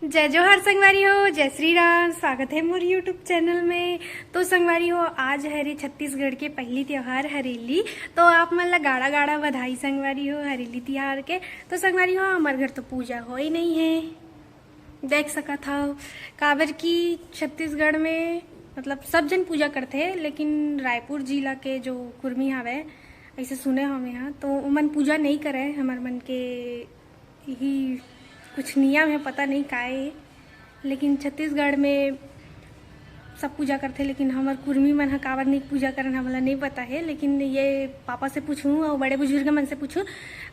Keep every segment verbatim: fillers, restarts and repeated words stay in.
जय जोहार संगवारी हो, जय श्री राम। स्वागत है मोर YouTube चैनल में। तो संगवारी हो, आज हरे छत्तीसगढ़ के पहली त्योहार हरेली। तो आप मन ला गाड़ा गाड़ा बधाई संगवारी हो हरेली तिहार के। तो संगवारी हो, हमर घर तो पूजा होए नहीं है, देख सकत हव, काबर कि छत्तीसगढ़ में मतलब सब जन पूजा करथे, लेकिन रायपुर जिला के जो कुर्मी हवय, ऐसे सुने हवे हाँ, तो उमन पूजा नहीं करे। हमर मन के यही कुछ नियम है, पता नहीं काय है, लेकिन छत्तीसगढ़ में सब पूजा करथे, लेकिन हमर कुर्मी मन ह काबर नहीं पूजा करन, हमला नहीं पता है। लेकिन ये पापा से पूछूँ और बड़े बुजुर्ग मन से पूछूँ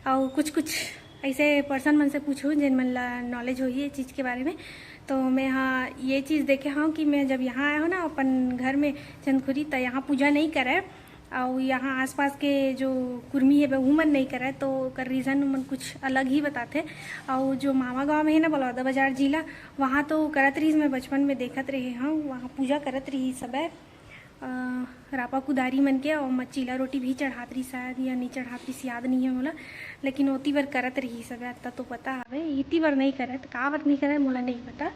और कुछ कुछ ऐसे पर्सन मन से पूछूँ, जिन मन ला नॉलेज होही ये चीज़ के बारे में। तो मैं हाँ ये चीज़ देखे हूँ कि मैं जब यहाँ आया हूँ ना अपन घर में चंदखुरी, तो यहाँ पूजा नहीं करे। और यहाँ आसपास के जो कुर्मी है, वो मन नहीं करे, तो ओकर रीज़न मन कुछ अलग ही बताथे। और जो मामा गांव में है ना, बलौदा बाजार जिला, वहाँ तो करत रहिस, मैं बचपन में देखत रहे हूँ, वहाँ पूजा करत रही सब है। अ, रापा कुदारी मन के, और म-, चीला रोटी भी चढ़ात रही शायद, या नहीं चढ़ात रही, याद नहीं है मोला, लेकिन ओती बर करत रही सब, अत्ता तो पता हवे, इती बर नहीं करे, तो का बर नहीं करे, मोला नहीं पता।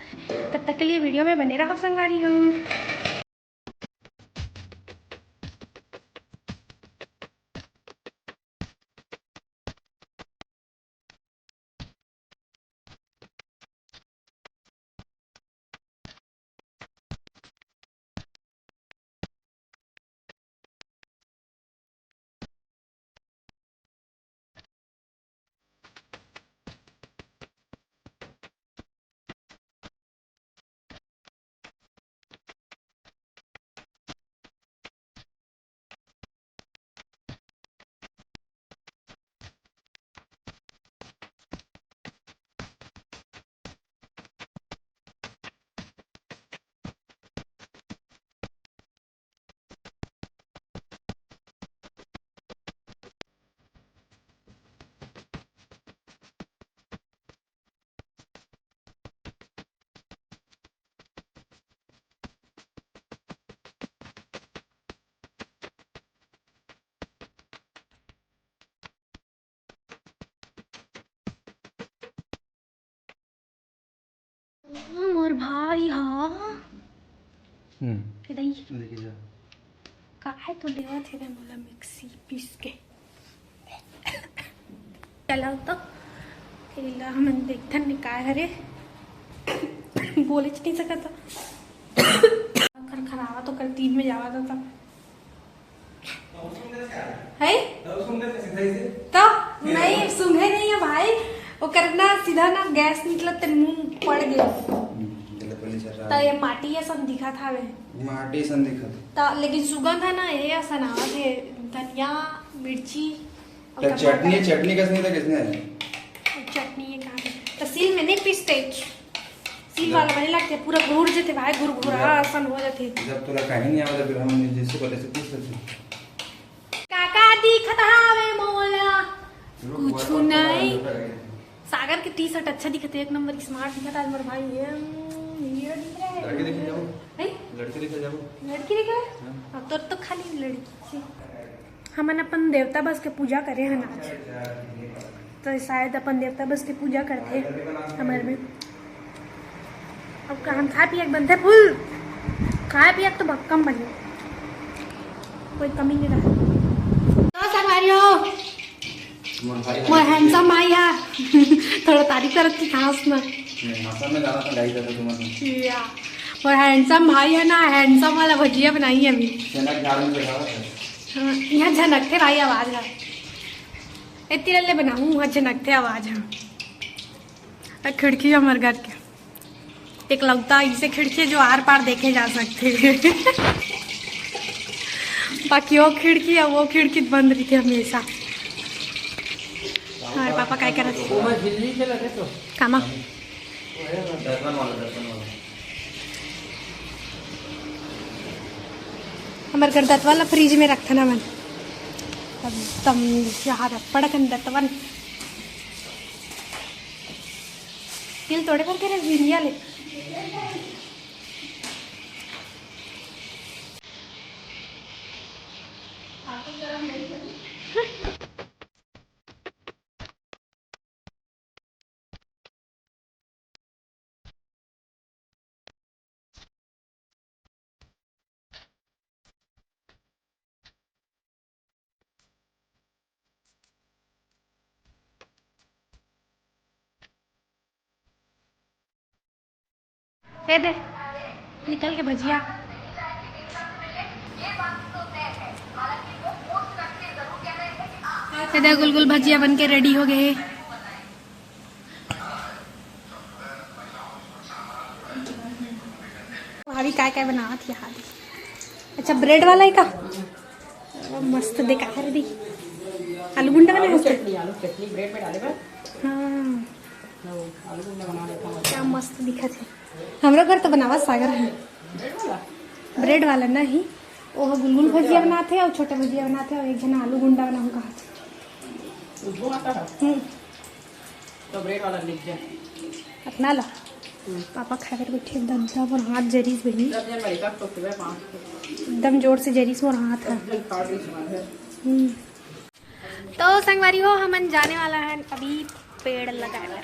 तब तक के लिए वीडियो में बने रहो संगवारी हो। मोर भाई हा। हम्म। के दई। लेके जा। काय तो देवत हे रे मोला मिक्सी पीस के। चलाओ तो। एला हमन देखथन ने काय हरे। बोलेच नहीं सकत। खरखरावा तो कर तीन में जावा था तब। है? तो नहीं, सूंघे नहीं है भाई। ओकर ना सीधा ना गैस निकलत ते मुंह पड़ गया। हम्म, गलत वाली चल रहा तो है। ये माटी असन दिखत हावे। माटी असन दिखत। तो लेकिन सुगंध है ना, ये असन आवत है। धनिया, मिर्ची, और तो टमाटर। चटनी, चटनी कस नहीं था, किसने है? चटनी ये कहाँ है? तो सील में नहीं पीसते। सील वाला बने लगते, पूरा घुर जते भाई, घुरघुरा जब असन हो जते। जब तोला कहीं नहीं आवत, फिर हम जैसे बोले से पूछ लेते। काका दिखत हावे मोला, रुक, कुछु वो तो नहीं। लोटा गया। सागर के टी शर्ट अच्छा दिखत है, एक नंबर स्मार्ट दिखत है आज मोर भाई। ये, ये दिख रहा है। लड़की देखे जाओ। हैं? लड़की देखे जाओ। लड़की देखे? हाँ। अब तो, तो खाली लड़की से। हमन अपन देवता बस के पूजा करे हन आज, तो शायद अपन देवता बस के पूजा करथे हमर में। अब का हम खाए पिए के बनथे फुल, खाए पिए के तो भक्कम बने, कोई कमी नहीं रहा। हाँ, संगवारी हो, तुम्हारा भाई मोर handsome भाई हा। थोड़ा तारीफ करत की खास ना। नहीं, भाषा में गाना तो गाई जाता तुम्हारा। या, मोर handsome भाई है ना, handsome वाला भजिया बनाई है अभी। चना के दाल में चढ़ावा है। हाँ, यहाँ झनकथे भाई आवाज ह। एती ले बनाहूँ, उहाँ झनकथे आवाज ह। आ खिड़की हमर घर के एकलौता ऐसे खिड़की जो आर पार देखे जा सकथे। बाकी वो खिड़की है, वो खिड़की बंद रहिथे हमेशा। हमारे पापा काय करत हे? ओमा झिल्ली के लगे तो। कामा? दतवन वाला, दतवन वाला। हमर घर दतवन ला फ्रिज में रखथन हमन। एकदम यहाँ रपड़कन दतवन। तिल तोड़े बर के रे बिंदिया ले। दे दे, निकल के भजिया। ये दे, गुलगुल भजिया बन के रेडी हो गए हे। भाभी काय काय बनावत हे? अच्छा, ब्रेड वाला हे का? मस्त दिखा रही। आलू गुंडा बना है। चटनी, आलू चटनी ब्रेड में डाले बा। हाँ। लो, आलू गुंडा बना लेता हूँ। क्या मस्त दिखत हे। हमरो घर तो बनावा सागर हे। ब्रेड वाला? ब्रेड वाला नहीं, वो गुलगुल भजिया बनाथे अउ छोटे भजिया बनाथे अउ एक झन आलू गुंडा बनाहूँ कहा थे। वो आता है? हम्म। तो ब्रेड वाला लिख दे। अपना ला। हम्म। पापा खाए बर बैठे, दद्दा मोर हाथ जरिस बहिनी। दस जन भाई का तो सुबह पाँच। एकदम जोर से जरिस मोर हाथ ह। दस जन खा रही सुबह। हम्म। तो संगवारी हो, हमन जाने वाला हन अभी पेड़ लगाए बर।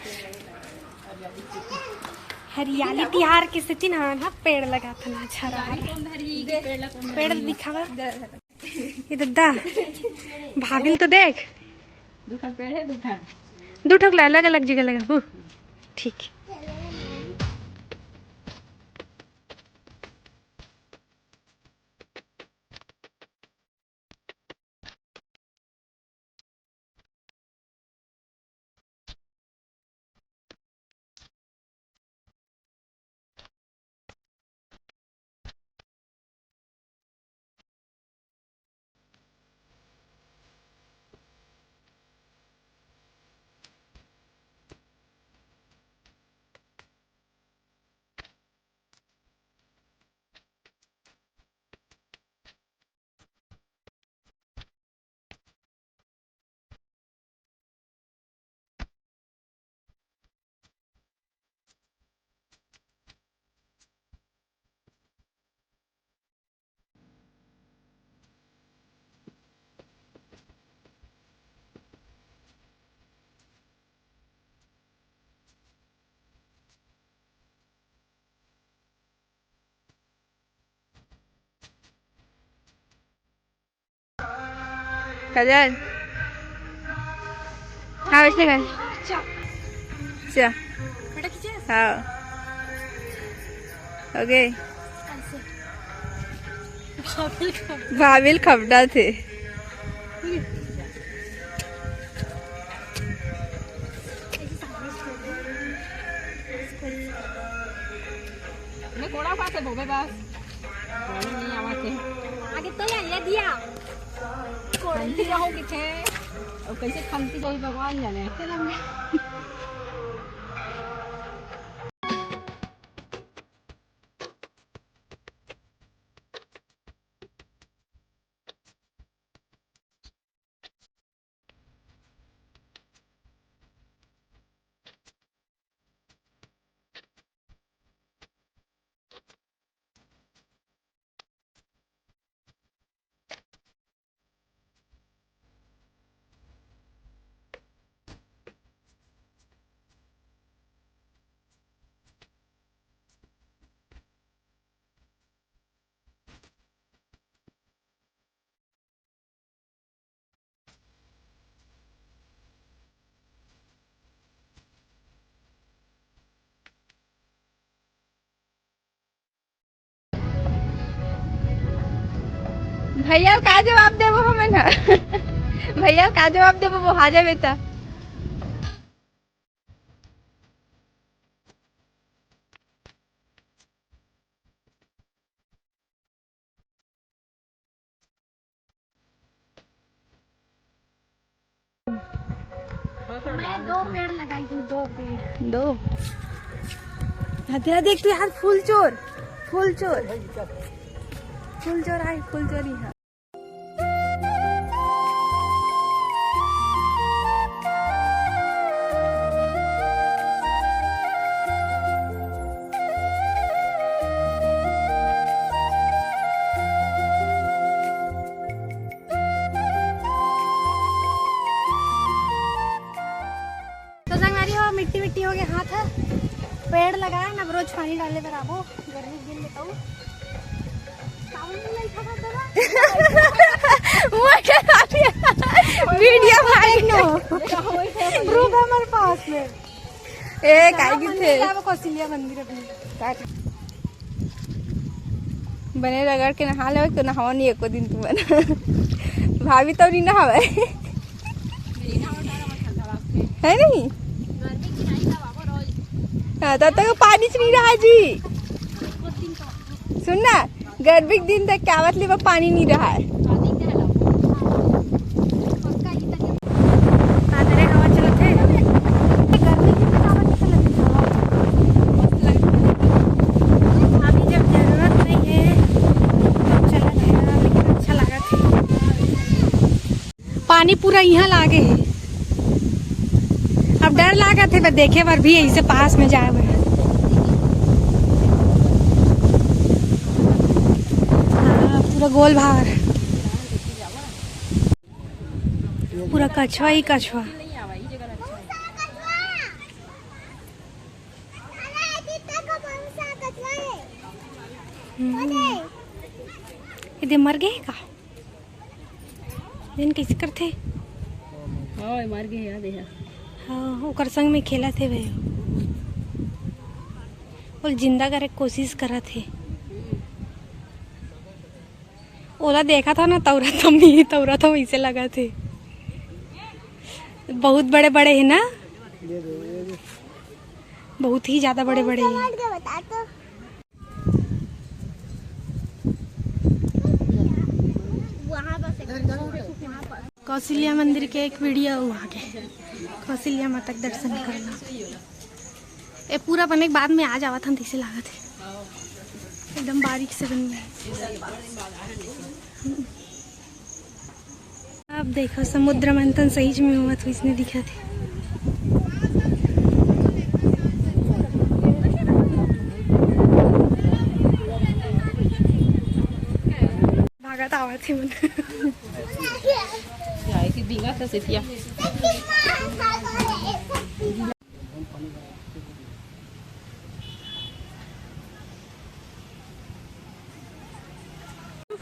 हरियाली तिहार के सेती ना, ना पेड़ लगाथन आज हरा हरा। पेड़ दिखावा। ये दद्दा, भाभी ल तो देख। दू ठन पेड़ हे, दू ठन। दू ठक ला अलग-अलग जगह लगा, हूँ। ठीक। काजल। हाँ, वैसे कर। चा। चा। बेटा, खींचे? हाँ। OK। ऐसे। भाभी ल खप- भाभी ल खपड़ा थे। मैं कोड़ा पाते बोबे बस। पानी नहीं आवा के। आगे तो या, या दिया। कोड़े खंती जाओ किथे। और कैसे खंती जाई भगवान जाने। भैया का जवाब देबो हमन ह? भैया का जवाब देबो, वो आ जाबे त। मैं दो पेड़ लगाई हूँ, दो पेड़। दो? हाँ, तेरा देख तू यार, फूल चोर, फूल चोर, फूल चोर आए, फूल चोरी है। तो संगवारी हो, मिट्टी मिट्टी हो गए हाथ ह। पेड़ लगाए ना, रोज पानी डाले बराबर, गर्मी के दिन बताऊ। वीडियो भाई नो। प्रूफ है हमारे पास में। ए, काहे गिरथे? कौशल्या मंदिर अपने। बने रगड़ के नहा लेवे, तो नहावा नहीं एको दिन तुमन। भाभी तो नहीं नहावे। है नहीं? हाँ, तब तक पानी च नहीं रहा जी। सुन ना, गर्मी के दिन तक क्या मतलब पानी नहीं रहा है। अंदरे हवा चलत हे। गर्मी के दिन हवा कैसे लगथे? अभी जब जरूरत नहीं है, तब चलत हे ना, लेकिन अच्छा लागत हे। पानी पूरा इहाँ लागे हे। अब डर लागत हे, बस देखे बर भी ऐसे पास में जाए बर। हाँ, पूरा गोल भावर। पूरा कछवा ही कछवा। हम्म। ये दे मर गए का? दिन कैसे करथे? हाँ, मर गए याद है। हाँ, ओकर संग में खेलत हे भाई। वो जिंदा करे के कोशिश करत हे। ओला देखा था ना, तौरा था, मैं तौरा था, वैसे लगा थे। बहुत बड़े बड़े है ना, बहुत ही ज्यादा बड़े बड़े हैं। कौशल्या मंदिर के एक वीडियो हुआ के कौशल्या माता के दर्शन करना। ए पूरा बने के बाद में आ जावत हन, तइसे लागत हे। एकदम बारीक से बनी है। अब देखो, समुद्र मंथन सही में होवत हो, इसने दिखा थे। भागत आवत हे मन।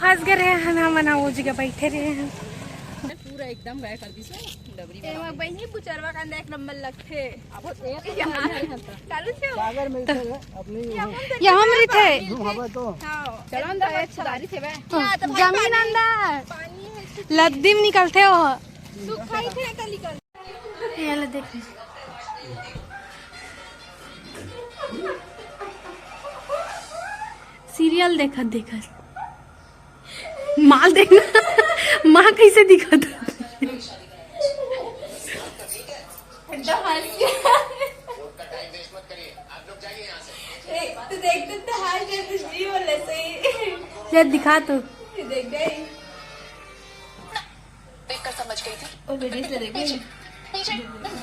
फंस गए रहे हैं ना, मना वो जगह बैठे रहे हैं। पूरा एकदम गाय कर दी सो डबरी में। एमा बहिनी बुचरवा कांदा एक नंबर लगथे। अब वो एक यहाँ। चालू छे। सागर में इधर है, अपनी ये हम ये हम रहिथे। पानी हम हवा तो। हाँ। चलो अंदर, अच्छा। खुदारी थे बे। हाँ, तो भाई जमीन पानी, अंदर। पानी है। लद्दी में निकलथे वो। सुखाई थे तो निकल। ये ला देख। सीरियल देखत देखत। माल देखना। माँ कैसे दिखत। एकदम हंस के। ए, तू देख, तू तो हार गया, कुछ नहीं बोले, सही। जरा दिखा तू। देख गई। देखकर समझ गई थी। ओ, वीडियो से देख गई। पीछे, पीछे,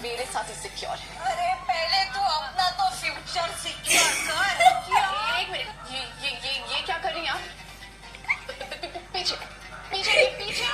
मेरे साथ ही सिक्योर है। अरे, पहले तू अपना तो फ्यूचर सिक्योर कर। क्या? एक मिनट, ये, ये, ये, ये क्या कर रही हैं आप? पीछे, पीछे, पीछे।